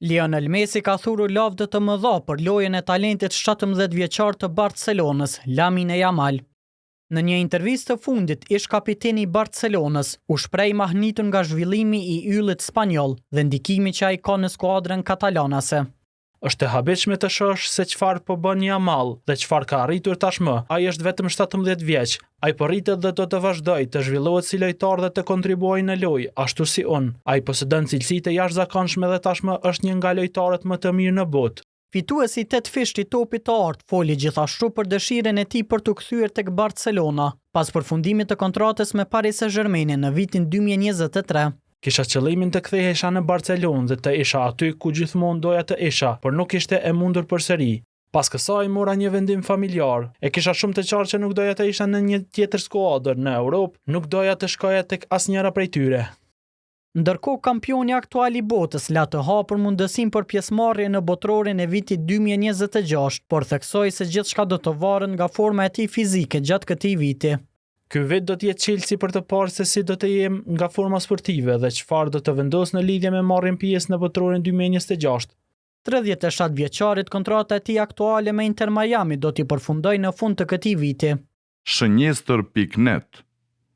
Lionel Messi ka thurur lavde të mëdha për lojën e talentit 17 vjeçar të Barcelonës, Lamine Yamal. Në një intervistë të fundit, ish kapiteni i Barcelonës u shpreh i mahnitur nga zhvillimi i yllit spanjoll dhe ndikimi që ai ka në skuadrën katalanase. Është e habitshme të shohësh se çfarë po bën Yamal dhe çfarë ka arritur tashmë. Ai është vetëm 17 vjeç. Ai po rritet dhe do të vazhdojë të zhvillohet si lojtar dhe të kontribuojë në lojë, ashtu si unë. Ai posedon cilësi të jashtëzakonshme dhe tashmë është një nga lojtarët më të mirë në botë. Fituesi i tetëfishtë i Topit të Artë foli gjithashtu për dëshirën e tij për t'u kthyer tek Barcelona, pas përfundimit të kontratës me Paris Saint-Germain në vitin 2023. Kisha qëllimin të kthehesha në Barcelonë dhe të isha aty ku gjithmonë doja të isha, por nuk ishte e mundur përsëri. Pas kësaj mora një vendim familjar. E kisha shumë të qartë që nuk doja të isha në një tjetër skuadër në Europë, nuk doja të shkoja tek asnjëra prej tyre. Ndërkohë kampioni aktual i botës la të hapur mundësinë për pjesëmarrje në Botërorin e vitit 2026, por theksoi se gjithçka do të varet nga forma e tij fizike gjatë këtij viti. Ky vit do të jetë çelësi për të parë se si do të jem nga forma sportive dhe çfarë do të vendos në lidhje me marrjen pjesë në Botërorin 2026. 37 vjeçarit kontrata e tij aktuale me Inter Miami do t'i përfundojë në fund të këtij viti. Shënjestër pikë net.